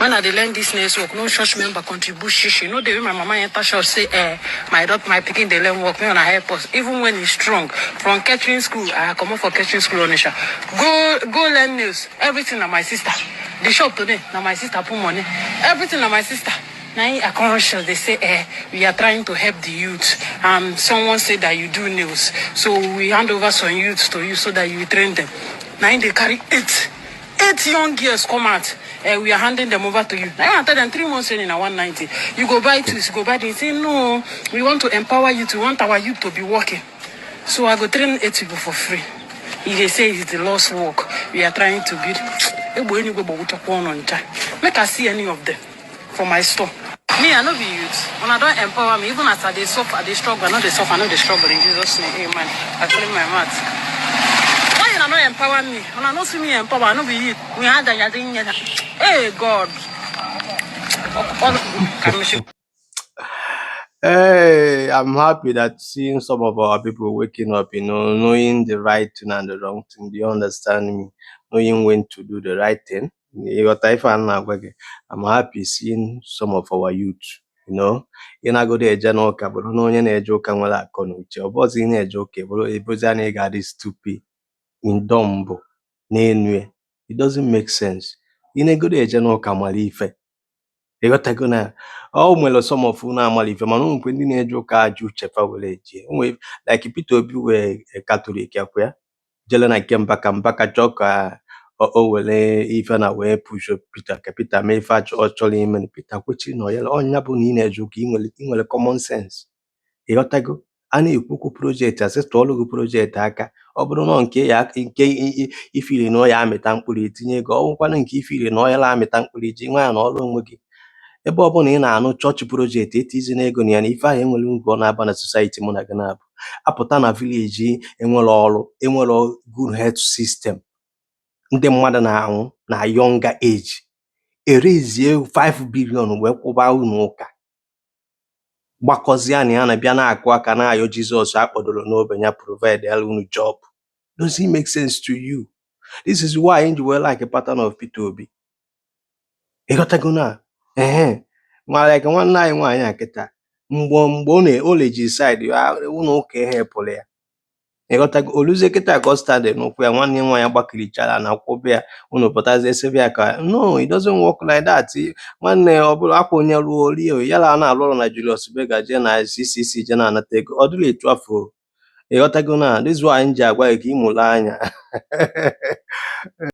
When I dey learn this network, no church member contribute shishi. No dey wey my mama enter church say, my daughter, my pikin dey learn work, make una help us. Even when e strong, from catering school, I comot for catering school Onitsha. Go go learn nails. Everything na my sister. The shop today, na my sister put money. Everything na my sister. Na im I come rush dey say, we are trying to help the youth. Someone say that you do nails. So we hand over some youths to you so that you train them. Na im dey carry eight young girls come out. We are handing them over to you. Now I tell them 3 months training na 190. You go buy tools, you go buy this. Say no, we want to empower youth. We want our youth to be working. So I go train eight people for free. He dey say it's the Lord's work. We are trying to build. Egbe enigwe gbagbuchakwa ọnụ ncha. Make I see any of them for my store. Me, I no be youth. Una don empower me. Even as I dey suffer, I dey struggle. I no dey suffer, I no dey struggle. In Jesus' name, amen. I clean my mouth. Why una no empower me? Una no see me empower. I no be youth. We had that. Hey God. Ka Hey, I'm happy that seeing some of our people waking up, knowing the right thing and the wrong thing. Do you understand me? Knowing when to do the right thing. Ịghọta ife a na-agwa gị? I'm happy seeing some of our youth. Ị na-agodo eje n'ụka, bụrụ na onye na-eje ụka nwere akọ na uche. Ọ bụghịzi ị na-eje ụka bụrụ ebozi na ị ga-adị stupid dumb n'enu ya. It doesn't make sense. Ị na-egodo eje n'ụka mara ife. Ịghọtago na ọ nwere some of unu amara ife, mana o nwekwe ndị na-eje ụka ajụ uche fa were eje. O nwere like Peter Obi wee Catholic akwa ya jele na nke Mbaka. Mbaka chọọ ka o were ife na wee push Peter ka Peter mee ife ọ chọrọ ime. Peter kwechiri na ọyara ọnya bụ na ị na-eje ụka, ị nwere common sense. Ịghọtago? A na-ekwu okwu project, asị tụọlụ gị project aka. Ọ bụrụ na ọ nke ya nke ifili na ọ ya amịta mkpụrụ, itinye ego. Ọ bụkwanụ nke ifili na ọ ya amịta mkpụrụ, iji nwa ya na ọrụ onwe gị. Ebe ọbụla ị na-anụ chọọchị project, etizina ego na ya, na ife ahụ enwere uru ọ na-aba na society. Mụ na gị na-abụ apụta na village enwere ọrụ, enwere good health system, ndị mmadụ na-anwụ na younger age, erezie 5 billion wee kwụba unu ụka gbakọzie na ya na bịa na-akụ aka na-ayọ Jizọs akpọdoro n'obe ya provide ya unu job. Does it make sense to you? This is why m ji wee like pattern of Peter Obi. Ịghọtago na ehe ma like nwanne anyị nwaanyị a kịta, mgbe ọ na o leji side ya ụlọ ụka ehepụrụ ya. Ịghọtago? Oluzie kịta ka ọ stand n'ụkwụ ya. Nwanne ya nwaanyị gbakirichara na kwụba ya, unu pụtazie sebe ya ka no, it doesn't work like that. Nwanne, ọ bụrụ akwa onye rụọ orie ya la na-arụ ọrụ na Julius Berger, jee na CCC, jee na-anata ego, ọ dịrị etu afọ. Ịghọtago na this is why m ji agwa gị ka ị mụrụ anya.